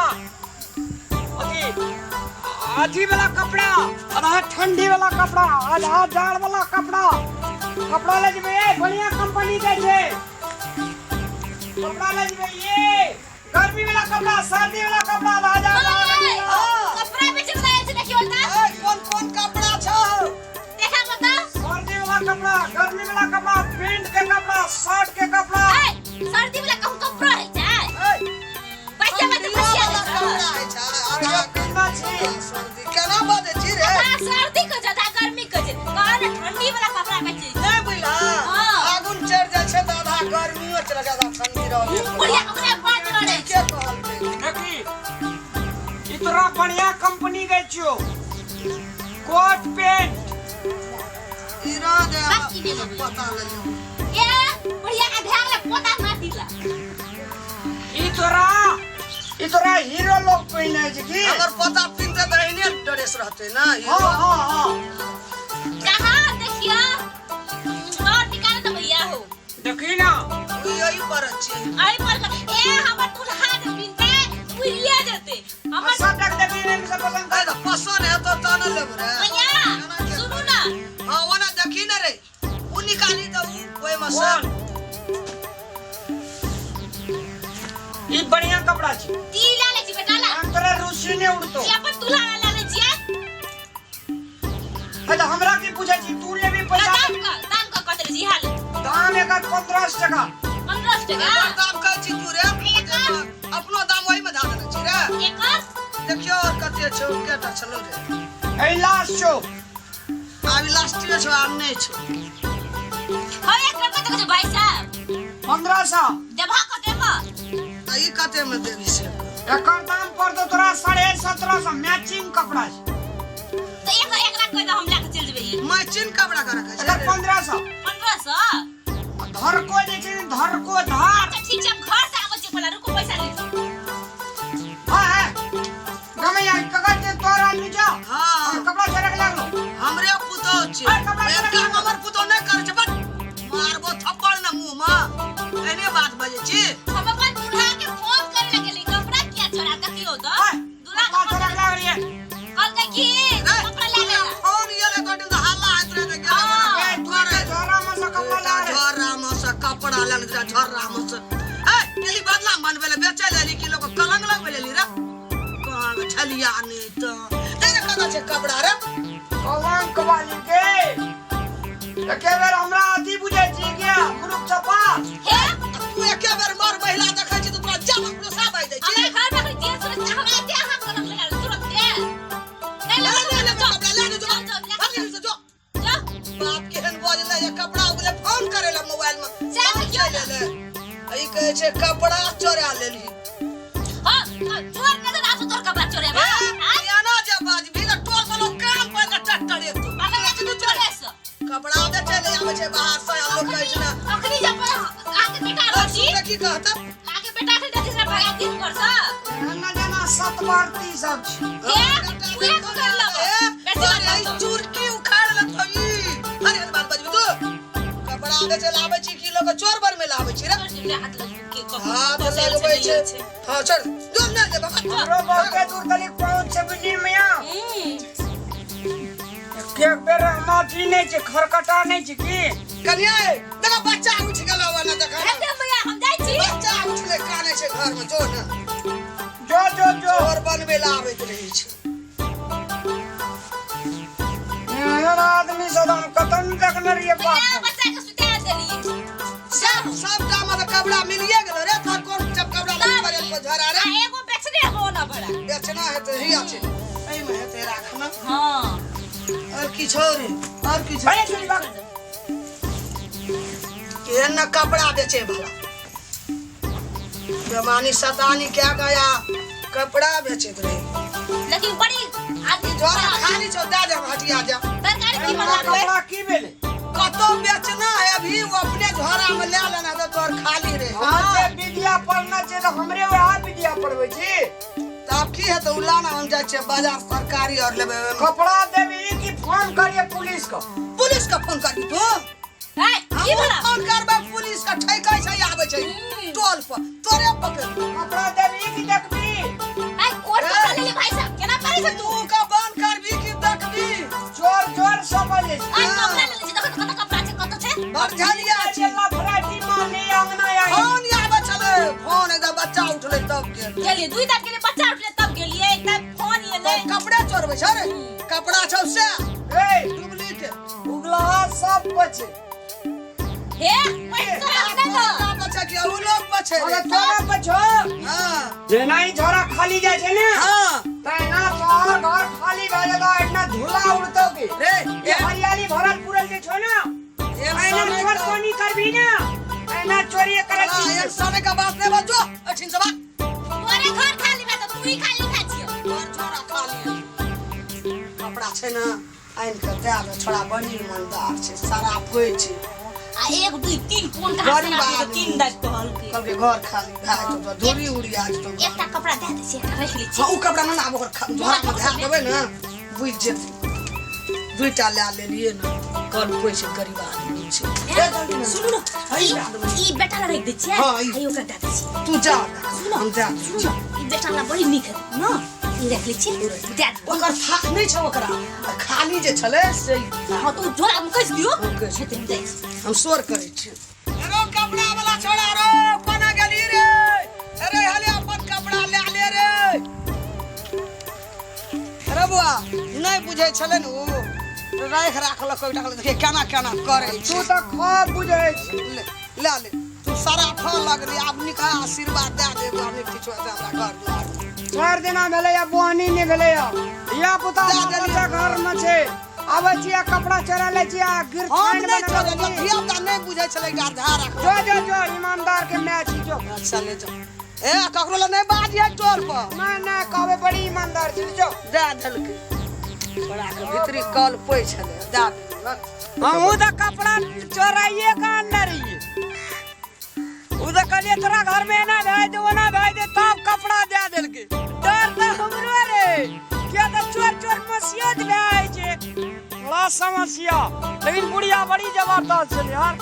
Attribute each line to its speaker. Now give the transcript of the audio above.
Speaker 1: अथी अथी वाला कपड़ा, आधा ठंडी वाला कपड़ा, आधा जाड़ वाला कपड़ा। कपड़ा ले जेबै, ए बढ़िया कंपनी के छै। कपड़ा ले जेबै, ये गर्मी वाला कपड़ा, सर्दी वाला कपड़ा, आधा जाड़ वाला कपड़ा।
Speaker 2: कपड़ा बेचे वाला आयल छै, देखियो त।
Speaker 3: ए, कोन कोन कपड़ा छौ?
Speaker 2: देखा बता।
Speaker 1: सर्दी वाला कपड़ा, गर्मी वाला कपड़ा, पैंट के कपड़ा, शर्ट के कपड़ा।
Speaker 2: ए, सर्दी वाला कहूं कपड़ा है छै? पैसा मत
Speaker 3: ठंडियो
Speaker 2: फसिया
Speaker 3: वाला कपड़ा होइ छै। आधा
Speaker 1: कितना छी?
Speaker 3: सर्दी केना बजै छी रे?
Speaker 2: आधा सर्दी के छै, आधा गर्मी के छै। कह ने ठंडी वाला कपड़ा बेचे।
Speaker 3: नहि बुझला?
Speaker 2: हाँ।
Speaker 3: फागुन चढ़ि जाइ छै तऽ आधा गर्मियो चलि जाइ, आधा ठंडी रहै।
Speaker 2: बुढ़िया ओकरा बात रहे।
Speaker 3: के कहलकै?
Speaker 1: देखी, ई तोरा बढ़िया कंपनी के छियो, कोट पैंट।
Speaker 3: ई रह दे।
Speaker 2: बस ई ले लेबै।
Speaker 3: पता लेलियौ।
Speaker 2: ए बुढ़िया के ध्यान ले, पोता मार दिला।
Speaker 1: ई तोरा हीरो लोग पहिने छै की?
Speaker 3: अगर पोता पिन्हतै तऽ एहने ड्रेस रहतै ने।
Speaker 1: हाँ हाँ हाँ।
Speaker 2: कहाँ देखियो और निकाल तो भैया हो।
Speaker 1: देखी ना।
Speaker 3: ई एही पर छै।
Speaker 2: आई पर ए हमर दुल्हा जे पिनते उड़िए जेते हमर।
Speaker 1: सब रख, देखी ने सब पसंद
Speaker 3: ए, तऽ पसंद हेतौ तऽ ने लेबै रे।
Speaker 2: भैया, सुनू ना।
Speaker 3: हाँ, ओना देखी ने रे, उ निकाली तऽ उ ओहिमे से।
Speaker 1: कौन ई बढ़िया कपड़ा छै।
Speaker 2: ती ला ले छी बेटा ला।
Speaker 1: हम तोरा रूसी ने उड़तो।
Speaker 2: ई अपन दुल्हा ला ले छियै।
Speaker 1: अच्छा, हमरा की पूछै छी? तू लेबी पैसा?
Speaker 2: दाम का कते छी हाल?
Speaker 1: दाम एकर 1500 टका।
Speaker 2: 1500 टका?
Speaker 3: बड़ दाम कहै छी तू रे, अपनो दाम ओहिमे धऽ देने छी रे।
Speaker 2: एकर
Speaker 3: देखियौ और कते छौ, केटा छलौ रे?
Speaker 1: एहि लास्ट छौ।
Speaker 3: आब ई लास्टे छौ, आब नहि छौ।
Speaker 2: हां, एकर कते छै भाई साहब?
Speaker 1: 1500।
Speaker 2: देबा कते मे?
Speaker 3: आ ई कते मे देबी से?
Speaker 1: एकर दाम पड़तो तोरा 1750। मैचिंग कपड़ा छै।
Speaker 2: तऽ एक एकरा कह दे, हम लए के चलि जेबै ई।
Speaker 3: मैचिंग कपड़ा के रखै छै।
Speaker 1: एकर 1500।
Speaker 2: 1500?
Speaker 1: धरको जे छै ने, धरको धार।
Speaker 2: अच्छा, ठीक छै, हम घर से आबै छी, पहले रुकू, पैसा ले।
Speaker 1: हाँ हाँ, गमैया ककर जे तोरा आदमी छौ?
Speaker 3: हाँ।
Speaker 1: और कपड़ा चोरा के लागलो।
Speaker 3: हमरे पुतोह छै।
Speaker 1: ए, कपड़ा
Speaker 3: एक
Speaker 1: चोरा के
Speaker 3: काम
Speaker 1: लागलो।
Speaker 3: हमर पुतोह नहि करै छै, बट मारबो थप्पड़ ने मुँह मे, एहने बात बजै छी।
Speaker 2: हम अपन दूल्हा के फोन करे लगे गेली, कपड़ा किया चोरा, देखियो तो।
Speaker 1: हाँ,
Speaker 2: दूल्हा
Speaker 1: कपड़ा
Speaker 2: के
Speaker 1: चोरा के लागलिए।
Speaker 2: कहलकै कि
Speaker 3: रे,
Speaker 2: कपड़ा ले ले।
Speaker 3: फोन एलै तऽ ओहिठाम तऽ हल्ला होइत रहै तऽ गेलै।
Speaker 2: हाँ।
Speaker 1: ए, तू के झोरा में से कपड़ा ला रे।
Speaker 3: झोरा में से कपड़ा लेने जरा झोरा में से। ए, गेली बदला बनबै लए, बेचै लए एली कि लोक कलंक लगबै लए एली रे? कहाँ के छलिया नहि तऽ नहि ने कतऽ छै कपड़ा रे?
Speaker 1: कलंक वाली के एके बेर हमरा अथी बुझै छी क्या मुरुख चपा?
Speaker 2: हे।
Speaker 3: आ तू एके बेर मर महिला देखै छी तऽ तोरा जब अपनो बाजि दै छी।
Speaker 2: हमरा घर में जे सुनत हमरा एते अहाँ कलंक लगा तुरंत दे नहीं।
Speaker 3: ले
Speaker 2: ले
Speaker 3: ले ले
Speaker 2: जाओ।
Speaker 3: कपड़ा ले ले, जो।
Speaker 2: जाओ, जाओ, ले।
Speaker 3: भाग से, जो।
Speaker 2: जाओ।
Speaker 3: बाप केहन बजलै ये, कपड़ा उगले फोन करे ला मोबाइल में।
Speaker 2: जा, देखियौ
Speaker 3: चलि एलै। आ ई कहै छै कपड़ा चोरा लेलही।
Speaker 2: हां, चोर नजर आसु तोर कपड़ा चोरेबा?
Speaker 3: एना जे बाजबी तऽ टोल पर लोक कान पर के टट्टर एक तू।
Speaker 2: बाबा के तू चोरे से
Speaker 3: कपड़ा बेचै ले आबै छै बाहर से आ लोक कहै छै ने।
Speaker 2: अखनी जब आके बेटा रोटी
Speaker 3: सुनते की कहता?
Speaker 2: आके बेटा के देखि से भगा दिन कर सा।
Speaker 1: ना जाना सत भारती सब छी।
Speaker 2: ए, उहे को कर लब।
Speaker 3: ए,
Speaker 2: बेसी
Speaker 3: अरे
Speaker 2: बात
Speaker 3: ई
Speaker 2: तो।
Speaker 3: चुरकी उखाड़ लेतो ई। अरे एहन बात बजबी तू? कपड़ा बेचै ले आबै छी कि लोक चोर बर में लाबै छी रे?
Speaker 2: हाथ लग के
Speaker 3: हाथ लगबै छै। हाँ, चल जो ना जे बाबा।
Speaker 1: हमरो बहुते दूर तलिक पहुँच छै, बुझली मियाँ? एक बेर हम अथी नहि छै, खरकटा नहि छै की?
Speaker 3: कनिया ए, देखा बच्चा उठ गेलो ना, देखा।
Speaker 2: हेते भैया, हम जाइ छी।
Speaker 3: बच्चा उठले काने छै घर में, जो ना।
Speaker 1: जो जो जो।
Speaker 3: चोर बनबै ले आबैत रहै छै।
Speaker 1: एहन आदमी सब हम कतौ नहि देखने रहियै
Speaker 2: भैया,
Speaker 1: बाप।
Speaker 2: बच्चा के सुता देलियै।
Speaker 3: सब सबटा में तऽ कपड़ा मिलिए गेलो रे, तोहर कोन जब कपड़ा लग पड़े पर झरा रे?
Speaker 2: आ एगो बेचने हो ना भरा।
Speaker 3: बेचना हेतै, हिया छै, एहिमे हेतै राखना।
Speaker 2: हां।
Speaker 3: और किछो रे, और किछो?
Speaker 1: अरे चुप भाग।
Speaker 3: केहन न कपड़ा बेचे वाला बेमानी शतानी क्या गया, कपड़ा बेचैत रहे।
Speaker 2: लेकिन बड़ी आदमी
Speaker 3: झोरा खाली छौ, दए दे, हटिया जा।
Speaker 2: तरकारी की
Speaker 1: हमरा
Speaker 2: बनाबै?
Speaker 1: कपड़ा की भेलै?
Speaker 3: कतौ बेचना है अभी, वो अपने झोरा में ले लेना तऽ तोहर खाली रे।
Speaker 1: हमर जे विद्या पढ़ना छै तऽ हमरे वएह विद्या पढ़बै छी।
Speaker 3: तऽ आब की हेतै? उ लाना, हम जाइ छियै बाजार, सरकारी और लेबै ओहिमे।
Speaker 1: कपड़ा देबी कि फोन करिए पुलिस के?
Speaker 3: पुलिस के फोन करबी तू?
Speaker 2: ए, की
Speaker 3: हमहूँ
Speaker 2: भेला?
Speaker 3: फोन करबै पुलिस के, ठेकै छै, आबै छै टोल पर तोरे पकड़।
Speaker 1: कपड़ा देबी कि देखबी?
Speaker 2: ए।
Speaker 3: घर झलिया छी।
Speaker 1: लफराटी मारली अंगना आई।
Speaker 3: फोन आबै छलै, फोन एकदम बच्चा उठलै तब गेल।
Speaker 2: गेलिए दुई दाँत गेलिए, बच्चा उठले तब गेलिए, तब फोन एलै।
Speaker 3: तब कपड़े चोरबै छै रे, कपड़ा छौ से
Speaker 1: ए
Speaker 3: डुप्लीकेट।
Speaker 1: उगलहा सब बचे।
Speaker 2: हे पैसा रख दे।
Speaker 3: कपड़ा बचे कि उ लोग बचे रे?
Speaker 1: अरे तोरा बचो।
Speaker 3: हाँ।
Speaker 1: जेना ही झोरा खाली जाइ छै ने,
Speaker 3: हाँ,
Speaker 1: तहिना तोहर घर खाली भए जेतौ, एतना धूला उड़तौ की
Speaker 3: रे
Speaker 1: ये हरियाली भरल पुरल जे छौ ने,
Speaker 3: एक
Speaker 1: एना
Speaker 3: समय
Speaker 1: चोर
Speaker 3: का-
Speaker 1: कोनी करबी ने, एना चोरी करै
Speaker 3: हाँ,
Speaker 1: छी।
Speaker 3: एक समय का बात नहीं बजो अठिन से बात।
Speaker 2: तोरे घर खाली बा त तू ही खाली खा छियो।
Speaker 3: घर छोरा खाली है। कपड़ा छै ने आनि कऽ दए दे, छोड़ा बड़ी ईमानदार छै, सारा होइ छै।
Speaker 2: आ 1 2 3 कोन कहाँ
Speaker 3: गरीब
Speaker 2: से
Speaker 3: आदमी।
Speaker 2: 3 दाँत कहलकै।
Speaker 3: कहलकै घर खाली भए जेतौ तऽ धूरी उड़िया जेतौ।
Speaker 2: एकटा कपड़ा दए दै छियै, एकटा राखि लै
Speaker 3: हाँ,
Speaker 2: छियै।
Speaker 3: उ कपड़ा ने आब ओकर झोरा मे धए देबै ने, बुझि जेतै। दुइटा लए लेलियै ने, कल कोइ छै, गरीब आदमी छै।
Speaker 2: ए, सुनू ने, ई बेटा ला राखि दै छियै।
Speaker 3: हाँ, ई।
Speaker 2: आ ओकरा दए दै छियै।
Speaker 3: तू जा,
Speaker 2: सुनो,
Speaker 3: हम जा।
Speaker 2: सुनो, ई बेटा ला बड़ी नीक हेतै न, ई राखि लै छियै, दए देबै।
Speaker 3: ओकर फाक नहि छै, ओकरा आ खाली जे छलै से।
Speaker 2: हाँ, तऽ ओ झोरामे कसि दियौ।
Speaker 3: हाँ, कसि।
Speaker 2: हेतै, हम जाइ छी।
Speaker 3: हम शोर करै छी। रो कपड़ा वाला छोड़ा रो, कोना गेली रे? अरे हले अपन कपड़ा ले ले रे। अरे बुआ, नहि बुझै छलै ने उ, राखि राखलक ओहिटा, देखिए केना केना करै
Speaker 1: तू
Speaker 3: छै।
Speaker 1: तऽ खूब बुझै छी।
Speaker 3: ले ले ले, तू सारा फल लगली, आब नीक आशीर्वाद दए दे, आब नीक किछु हेतै हमरा घर दुआर।
Speaker 1: 4 दिना भेलै या बोहनी नहि भेलै या धिया पुता
Speaker 3: दए देलियै।
Speaker 1: बच्चा घर मे छै, आबै छियै कपड़ा चोरा लै छियै आ गिर
Speaker 3: हम
Speaker 1: छानि
Speaker 3: नहि
Speaker 1: बना
Speaker 3: चोरेलियै,
Speaker 1: लै छी।
Speaker 3: धिया पुता नहि बुझै छलै, एकटा धए राख।
Speaker 1: जो जो जो, ईमानदार के माय छी, जो।
Speaker 3: अच्छा ले जाओ। ए ककरो लग नहि बाजियै टोल पर।
Speaker 1: नहि नहि, कहबै बड़ी ईमानदार छी, जो।
Speaker 3: दए देलकै, बड़ा के भीतरी कल पै छलै, दए देलक।
Speaker 1: हमहूँ तऽ कपड़ा चोराइए के अनने रहियै। उ तऽ कहलियै तोरा घर मे एना भए जेतै ओना भए जेतै, तब कपड़ा दए देलकै। डर तऽ हमरो रे, किया तऽ चोर चोर मसियत भए जाइ छै, बड़ा समस्या। लेकिन बुढ़िया बड़ी जबरदस्त छलै यार।